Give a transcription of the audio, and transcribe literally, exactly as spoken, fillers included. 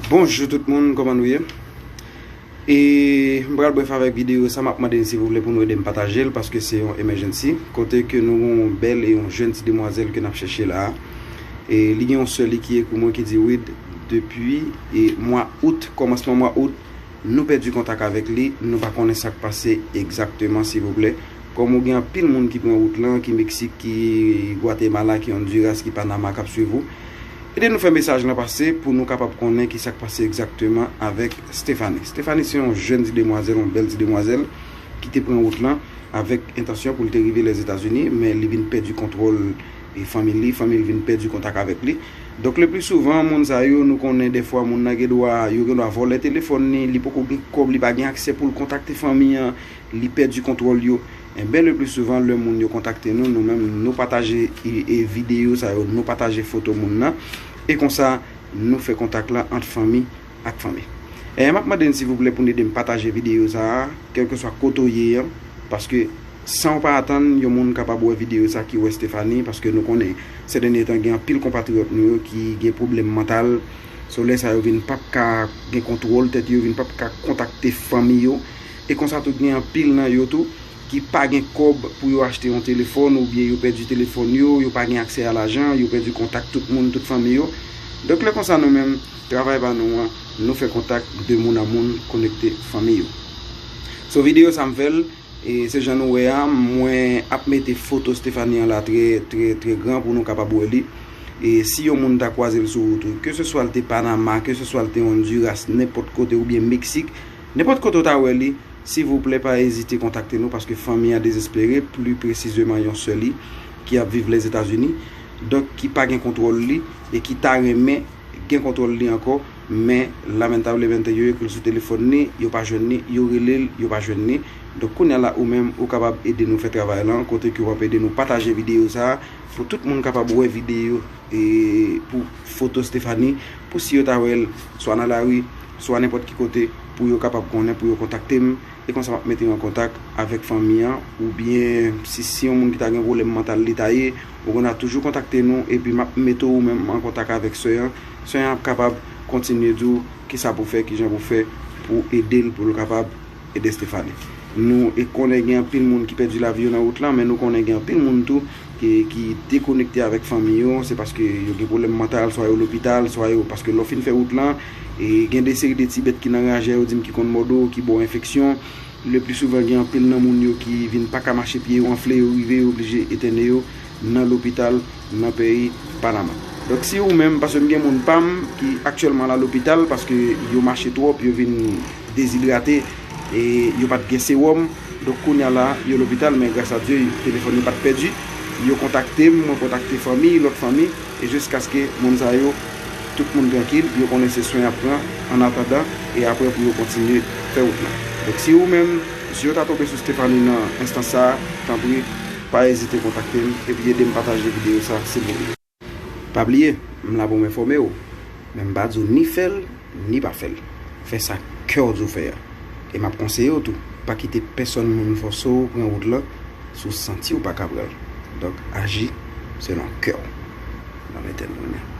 Bonjou tout moun, kòman nou ye? E m pral brèf avèk videyo sa, m ap mande n silvouplè pou nou ede m pataje l, paske se yon emergency, kote ke nou gen yon bèl e yon jèn ti demwazèl ke n ap chèche la a. E li gen yon sè li ki ekri mwen ki di, Wid, depi e mwa out, kòmansman mwa out, nou pèdi kontak avèk li, nou pa konnen sa k pase egzakteman, silvouplè. Kòm ou gen anpil moun ki pran wout lan, ki Meksik, ki Gwatemala, ki Honduras, ki Panama k ap swiv ou, ede nou fè mesaj lan pase pou nou kapab konnen ki sa k pase egzakteman avèk Stephanie. Stephanie se yon jèn ti demwazèl, yon bèl ti demwazèl ki te pran wout lan avèk entansyon pou l te rive Lèzetazini, men li vin pèdi kontwòl e fanmi li, fanmi l vin pèdi kontak avèk li. Donk, le pli souvan, moun sa yo, nou konnen dèfwa moun nan gen dwa, yo gen dwa vòlè telefòn li, li poko gen kòb, li pa gen aksè pou l kontakte fanmi an, li pèdi kontwòl yo. Enben, le pli souvan, lè moun yo kontakte nou, nou menm, nou pataje e, e videyo sa yo, nou pataje foto moun nan, e konsa, nou fè kontak la ant fanmi ak fanmi. E m ap mande n silvouplè pou n ede m pataje videyo sa a, kèlkeswa kote w ye an, paske san w pa atann, yon moun kapab wè videyo sa ki wè Stephanie, paske nou konnen, sè dènye tan, gen anpil konpatriyòt nou yo ki gen pwoblèm mantal, so lè sa yo vin p ap ka gen kontwòl tèt yo, vin p ap ka kontakte fanmi yo, e konsa tou gen anpil nan yo tou ki pa gen kòb pou yo achte yon telefòn, oubyen yo pèdi telefòn yo, yo pa gen aksè a lajan, yo pèdi kontak tout moun, tout fanmi yo. Donk, lè konsa, nou menm, travay pa nou an, nou fè kontak de moun an moun, konekte fanmi yo. So, videyo sa m fè l, e se jan nou wè a, mwen ap mete foto Stephanie an la trè, trè, trè gran pou nou kapab wè li. E si yon moun ta kwaze l sou wout ou, ke se swa l te Panama, ke se swa l te Honduras, nenpòt kote, oubyen Meksik, nenpòt kote w ta wè li, silvouplè, pa ezite kontakte nou, paske fanmi an dezespere, pli presizeman yon sè li ki ap viv Lèzetazini, donk ki pa gen kontwòl li e ki ta renmen gen kontwòl li ankò, men lamentablemente yo ekri l sou telefòn li, yo pa jwenn li, yo rele l, yo pa jwenn li. Donk, kounye a la, ou menm, ou kapab ede nou fè travay lan, kote ke w ap ede nou pataje videyo sa a pou tout moun kapab wè videyo e pou foto Stephanie, pou si yo ta wè l, swa nan lari, swa nenpòt ki kote, pou yo kapab konnen, pou yo kontakte m, e konsa m ap mete yo an kontak avèk fanmi an, oubyen si, si yon moun ki ta gen pwoblèm mantal li ta ye, ou konn ap toujou kontakte nou, epi m ap mete ou menm an kontak avèk sè an. Sè an ap kapab kontinye di w kisa pou fè, kijan pou fè, pou ede l, pou l kapab ede Stephanie. Nou e konnen gen anpil moun ki pèdi lavi yo nan wout lan, men nou konnen gen anpil moun tou ki, ki dekonekte avèk fanmi yo, se paske yo gen pwoblèm mantal, swa yo lopital, swa yo, paske lè w fin fè wout lan, e gen de seri de ti bèt ki nan raje a, yo di m ki konn mòde w, ki ba w enfeksyon. Le pli souvan, gen anpil nan moun yo ki vin pa ka mache, pye yo anfle, yo rive, yo oblije etène yo nan lopital nan peyi Panama. Donk, si ou menm, paske m gen moun pa m ki aktyèlman la lopital, paske yo mache twòp, yo vin dezidrate, e yo pa t gen sewòm. Donk, kounye a la, yo lopital, men gras a Dye, telefòn yo pa t pèdi. Yo kontakte m, mwen kontakte fanmi, lòt fanmi, e jiskaske moun sa yo, tout moun trankil, yo konnen se swen y ap pran, an atandan, e apre pou yo kontinye fè wout lan. Donk, si ou menm, si yo ta tonbe sou Stephanie nan enstans sa a, tanpri, pa ezite kontakte m, epi ede m pataje videyo sa, silvouplè. Pa bliye, m la pou m enfòme w, men m pa di w ni fè l, ni pa fè l. Fè sa kè w di w fè a. E m ap konseye w tou, pa kite pèsonn moun fòse w pran wout lan si w santi w pa ka pran l. Donk, aji selon kè w. Nan Letènèl, men.